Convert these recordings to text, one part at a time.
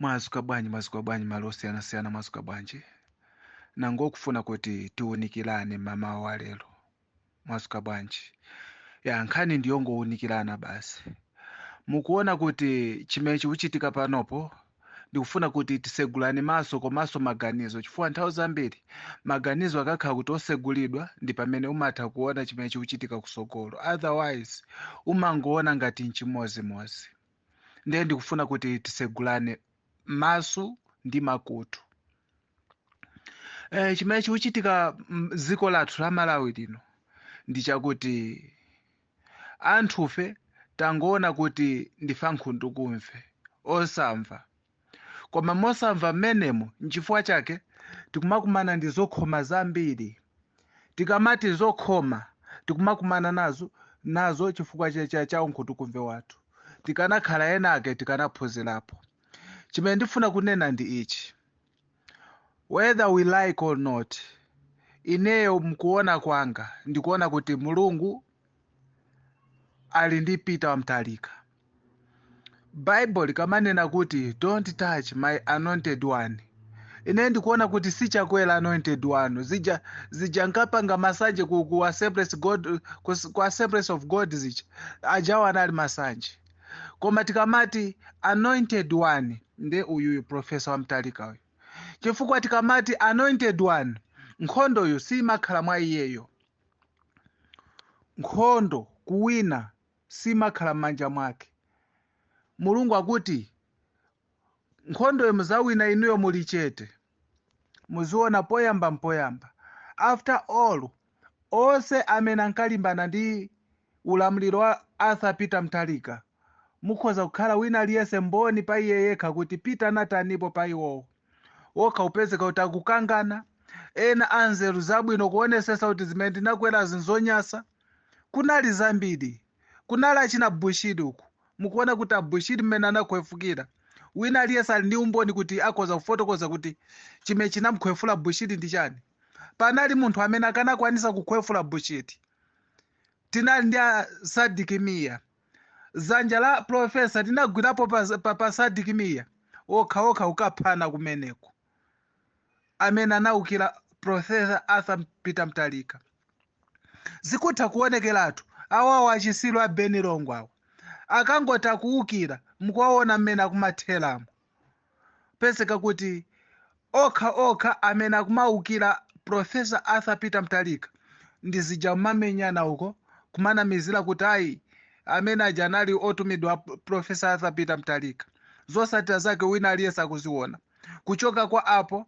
Mwazuka bwanji, mwazuka bwanji malo osiyanasiyana, mwazuka bwanji? Nangokufuna kuti tiwunikirane mamawa wa lero. Mwazuka bwanji? Ya, nkhani ndiyongowunikirana basi. Mukuona kuti chimene chikuchitika panopo, ndikufuna kuti tisegulane maso komanso maganizo, chifukwa nthawi zambiri maganizo akakhala kuti osegulidwa ndi pamene umatha kuona chimene chikuchitika kusogolo, otherwise umangoona ngati nchimozimozi. Ndiye ndikufuna kuti tisegulane maso ndi makutu. Chimene chikuchitika mdziko lathu la Malawi lino ndi chakuti anthufe tangoona kuti ndife ankhundukumve, osamva. Koma mosamva mmenemo, nchifukwa chake tikumakumana ndi zokhoma zambiri. Tikamati zokhoma, tikumakumana nazo chifukwa cha unkhutukumve wathu. Tikanakhala enake tikanaphunzirapo. Chimene ndifuna kunena ndi ichi: whether we like or not, ineyo mkuona kwanga ndikuona kuti Mulungu ali ndi Peter Mutharika. Bible likamanena kuti "Don't touch my anointed one," ine ndikuona kuti sichakwera anointed one. Zija zija nkapanga masanje ku Assemblies God, ku Assemblies of God, zija ajawo anali masanje. Koma tikamati anointed one, nde uyuyu Professor wa Mutharika uyu, chifukwa tikamati anointed one, nkhondoyo simakhala mwa iyeyo. Nkhondo kuwina simakhala m'manja mwake. Mulungu akuti nkhondoyo muzawina inuyo muli chete, muziona poyamba mpoyamba. After all, onse amene ankalimbana ndi ulamuliro wa Arthur Peter Mutharika, mukhoza kukhala wina aliyense mboni pa iye yekha kuti Peter anatanipo pa iwowo. Wokha upezeka kuti akukangana, ena anzeru zabwino kuonesesa kuti zimene ndinakwera zinzonyasa. Kunali zambiri, kunali achina Bushiri uku. Mukuona kuti aBushiri mmene anakhwefukira, wina aliyense ali ndi umboni kuti akhoza kufotokoza kuti chimene chinamkhwefula Bushiri ndi chani. Panali munthu amene akanakwanisa kukhwefula Bushiri. Tinali ndi a Sadiki Mia. Zanja la Professor tinagwirapo pa Sadiki Mia. Okhaokha kukaphana kumeneko, amene anawukira Professor Arthur Peter Mutharika. Zikutha kuonekeratu awawo achisilu a Beni Longwe awa akangoti akuwukira, mukuwaona mmene akumatheramo. Pezeka kuti okha okha amene akumawukira Professor Arthur Peter Mutharika ndi zija mamenyana uko, kumanamizira kuti ayi, amene aja anali otumidwa Professor Arthur Peter Mutharika. Zosatira zake wina aliyense akuziona. Kuchoka kwa apo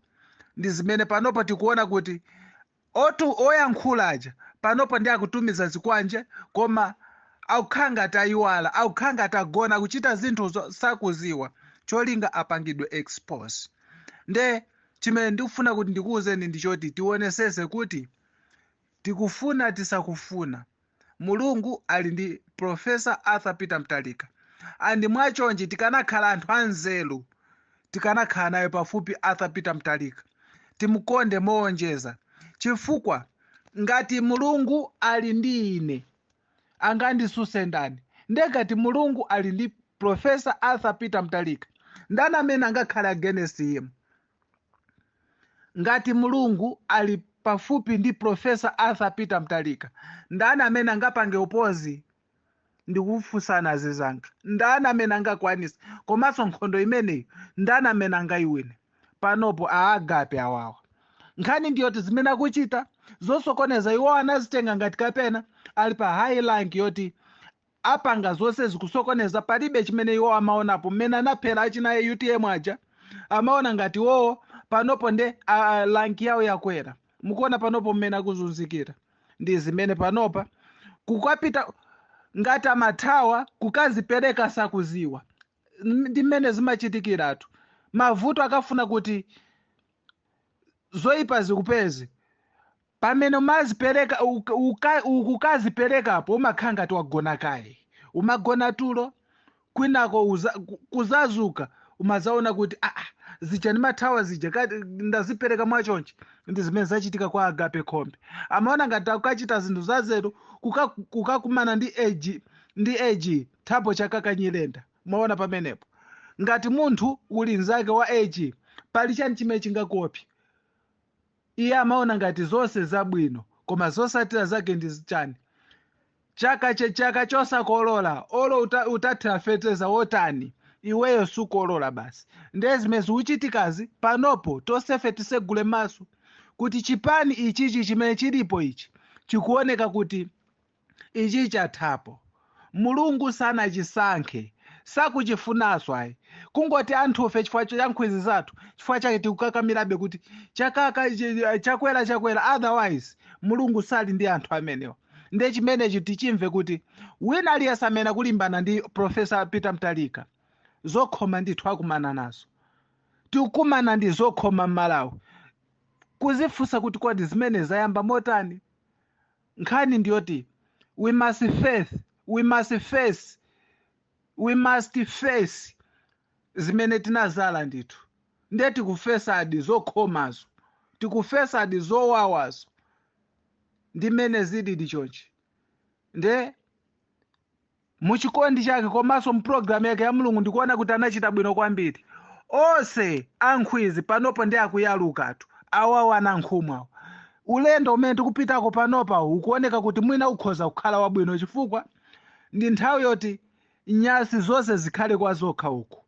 ndi zimene panopo tikuona kuti otu oyankhula aja panopo ndi akutumiza zikwanje, koma akukhala ngati ayiwala, akukhala ngati agona, akuchita zinthu sakuziwa, cholinga apangidwe expose. Nde chimene ndikufuna kuti ndikuwuzeni ndichoti tionesese kuti tikufuna tisakufuna, Mulungu ali ndi Professor Arthur Peter Mutharika. And mwachonchi tikanakhala anthu anzeru, tikanakhala naye pafupi Arthur Peter Mutharika, timukonde mowonjeza, chifukwa ngati Mulungu ali ndi ine, angandisuse ndani? Ndengati Mulungu ali ndi Professor Arthur Peter Mutharika, ndani amene angakhale against him? Ngati Mulungu ali pafupi ndi Professor Arthur Peter Mutharika, ndani amene angapange oppose? Ndikufunsana azizanga, ndani amene angakwanise? Komanso nkhondo imeneyi ndani amene angayiwine panopo? Aagape awawa, nkhani ndiyoti zimene akuchita zosokoneza, iwo anazitenga ngati kapena ali pa high rank yoti apanga zonse zikusokoneza. Palibe chimene iwo amaonapo. Mmene anaphera achina UTM aja, amaona ngati iwowo panopo nde rank yawo yakwera. Mukuona panopo mmene akuzunzikira. Ndi zimene panopa kukapita ngati amathawa kukazipereka sakuziwa. Ndi mmene zimachitikiratu. Mavuto akafuna kuti zoyipa zikupeze, pamene umazipereka ukukaziperekapo umakhala ngati wagona kaye, umagona tulo kwinako, kuzazuka umazaona kuti aa, zija ndimathawa zija kati ndazipereka mwachonchi. Ndi zimene zachitika kwa Agape Khombe. Amaona ngati akukachita zinthu zazeru, kukakumana ndi AG, ndi AG Thapo Chakaka Nyirenda. Mwaona pamenepo Ngati munthu uli mnzake wa AG, pali chani chimene chingakuopse? Iye amaona ngati zonse zabwino, koma zosatira zake ndi chani? Chaka chechaka chosakolola, olo utathira fetereza wotani, iweyo sukolola basi. Ndiye zimene zikuchitikazi panopo, tonsefe tisegule maso kuti chipani ichichi chimene chilipo ichi chikuoneka kuti ichi chathapo. Mulungu sanachisankhe, sakuchifunanso ayi. Kungoti anthufe, chifukwa cha nkhwizi zathu, chifukwa chake tikukakamirabe kuti chakaka Chakwera, Chakwera. Otherwise Mulungu sali ndi anthu amenewa. Ndiye chimenechi tichimve kuti wina aliyense amene akulimbana ndi Professor Peter Mutharika, zokhoma ndithu akumana nazo. Tikukumana ndi zokhoma m'Malawi, kuzifunsa kuti kodi zimene zayamba motani? Nkhani ndiyoti we must face zimene tinazala ndithu. Ndiye tikufesadi zokhomazo, tikufesadi zowawazo, ndi mmene zilili chonchi. Nde muchikondi chake komanso mpulogalamu yake ya Mulungu, ndikuona kuti anachita bwino kwambiri. Onse ankhwizi panopo ndi akuyalukatu awawo anankhumwawo. Ulendo umene tikupitako panopa ukuoneka kuti mwina ukhoza kukhala wabwino, chifukwa ndi nthawi yoti nyasi zonse zikhale kwa zokha uku,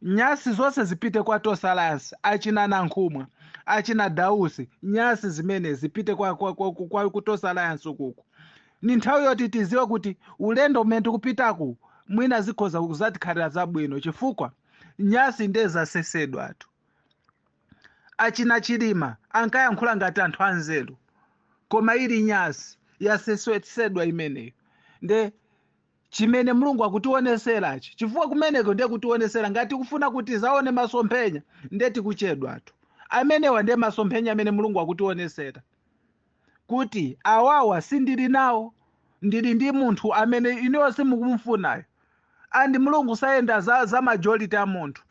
nyasi zonse zipite kwa Tonse Alliance. Achina Nankhumwa, achina Dausi, nyasi zimene zipite kwa ku Tonse Alliance ukuku. Ni nthawi yoti tiziwe kuti ulendo umene tikupitaku mwina zikhoza kuzatikhalira zabwino, chifukwa nyasi ndiye zasesedwatu. Achina Chilima ankayankhula ngati anthu anzeru, koma ili nyasi yasesedwa imeneyo. Nde chimene Mulungu akutioneserachi, chifukwa kumeneko ndiye kutionesera ngati kufuna kuti zaone masomphenya, ndiye tikuchedwatu. Amenewa ndiye masomphenya amene Mulungu akutionesera kuti awawa sindili nawo, ndili ndi munthu amene inuyo simukumfunayo. And Mulungu sayenda za majority a munthu,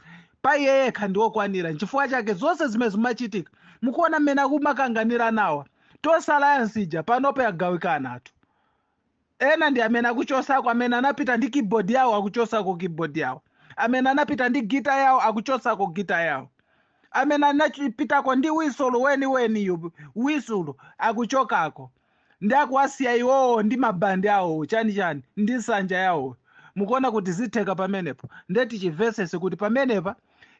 pa iye yekha ndi wokwanira. Nchifukwa chake zonse zimene zimachitika, mukuona mmene akumakanganira nawa. Tonse Alliance ija panopo yagawikana atu. Ena ndi amene akuchosako, amene anapita ndi keyboard yawo akuchosako keyboard yawo, amene anapita ndi gita yawo akuchosako gita yawo, amene anapitako ndi wisulu weniweniyo wisulu akuchokako, ndi akuwasiya iwowo ndi mabandi awo, chani chani, ndi nsanja yawo. Mukuona kuti zitheka pamenepo? Ndiye tichimvesese kuti pamenepa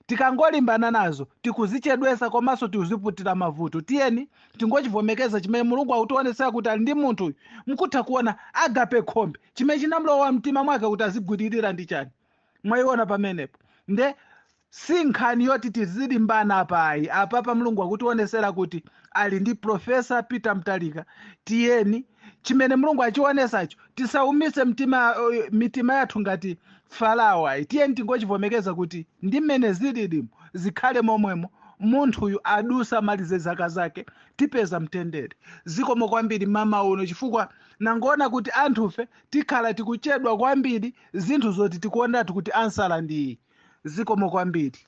tikangolimbana nazo tikuzichedwesa komanso tikuziputira mavuto. Tiyeni tingochivomekeza chimene Mulungu akutionesera kuti ali ndi munthuyu. Mukutha kuona Agape Khombe, chimene chinamlowa mtima mwake kuti azigwiririra ndi chani? Mwayiona pamenepo? Nde si nkhani yoti tizilimbana apayi. Apapa Mulungu akutionesera kuti ali ndi Professor Peter Mutharika. Tiyeni chimene Mulungu achionesacho tisaumise mtima, mitima yathu ngati Farao ayi. Tiyeni tingochivomekeza kuti ndi mmene zililimo zikhale momwemo, munthuyu adusa, amalize zaka zake, tipeza mtendere. Zikomo kwambiri mama uno, chifukwa nangoona kuti anthufe tikhala tikuchedwa kwambiri zinthu zoti tikuonatu kuti ansala ndi iyi. Zikomo kwambiri.